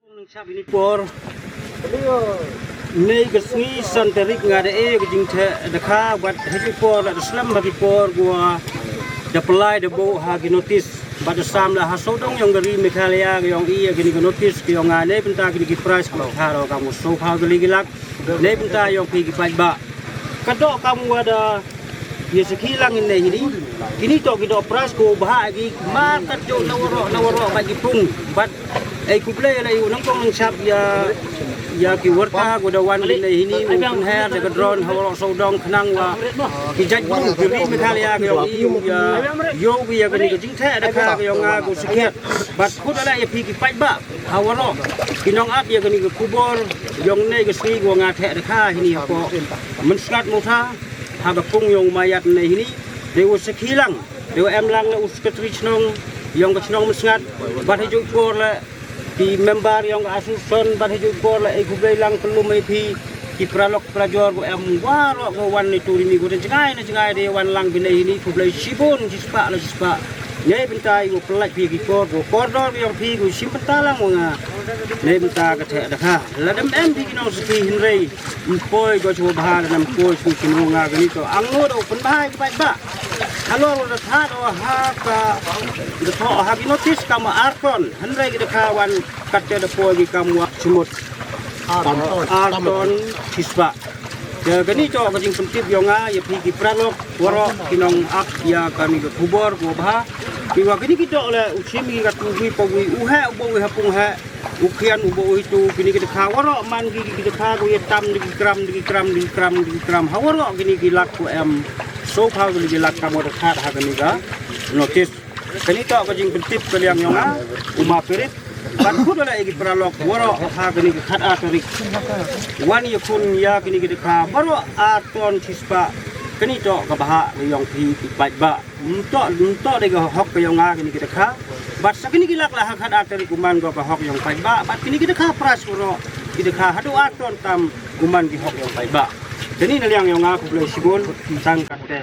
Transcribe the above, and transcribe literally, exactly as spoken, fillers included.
Nang chap ini por. Nei ka sngi san tarik nga da e ka jingtheh dakha, bad hei por la da slem ha ki por wa da pynlai da buh ha ki notice. Bad da sam la ha sawdong yong ka ri Meghalaya ka yong i ya kini ka notice ka yong nga, neibynta kini ki prize ka tharo kam u sawphaw tylli ki lak. Neibynta yong phi ki paidbah. Ka doh kam wa da ya sakhi lang ini hini. Kini toh ki doh prize ko bha ki mar kat jooh na waroh na waroh bad ki pung. Bad ei khublei la u nang kong nang chap ya, ya ki warta ko da wan ini hini, u pynher da ka drone ha waroh sawdong khnang wa ki jait bru ki ri Meghalaya ka yong i ya yoh ya kani ka jingtheh dakha ka yong nga ko sakhiat. Bad khut la ya phi ki paidbah ha waroh ki nong ap ya kani ka khubor yong nei ka sngi ko nga theh dakha hini ko Mynsngat Mawtha. Ha ka pung yong u Mayat nei hini, dei u sakhi lang, dei u em lang la u secretary chnong yong ka chnong Mynsngat. Bad hei jooh por la ki member yong ka association, bad hei jooh por la ei khublei lang kyllum ei phi ki paralok parajor ko em waroh ko wan ni tu ri mi ko da jngai na jngai dei wan lang phi nei hini, khublei chibun chispah la chispah. Neibynta i ko pynlait phi ki kor ko kordor yong phi ko chimbynta lang wa nga. Neibynta ka theh dakha la dem em phi ki nong sakhi hynrei ym poi ko chwa bha da nam poi chwa chwa nga kani to. Ang no da u pynbha ki paidbah. Halor da thad o ha ka da thoh ha ki notice kam ar ton. Hynrei ki dakha wan katte da poi ki kam wa chmut ar ton chispah. Ya kani to ka jingpyntip yong nga ya phi ki paralok waroh ki nong ap ya kani ka khubor ko bha. Ki wa kini ki doh le u chim ki ka tu wi pa wi, u heh u bo wi ha pung heh. U khian u bo u hitu kini ki dakha waroh man ki ki dakha ko ya tam di ki kram di ki kram di ki kram di ki kram ha waroh kini ki lak ko em. Sawphaw kini ki lak kam wa da thad ha kani ka notice. Kani toh ka jingpyntip ka liang yong nga u Ma Pirit. Bad khut la ya ki paralok waroh ha kani ka khat ar tarik wan ya khun ya kini ki dakha waroh ar ton chispah. Kani toh ka bha ka yong phi ki paidbah. Mynto, mynto dei ka hok ka yong nga kini ki dakha. Bad sa kini ki lak la ha khat ar tarik u man ko ka hok yong paidbah. Bad kini ki dakha prize waroh ki dakha hadooh ar ton tam u man ki hok yong paidbah. Kani na liang yong nga, khublei chibun. Tang katte.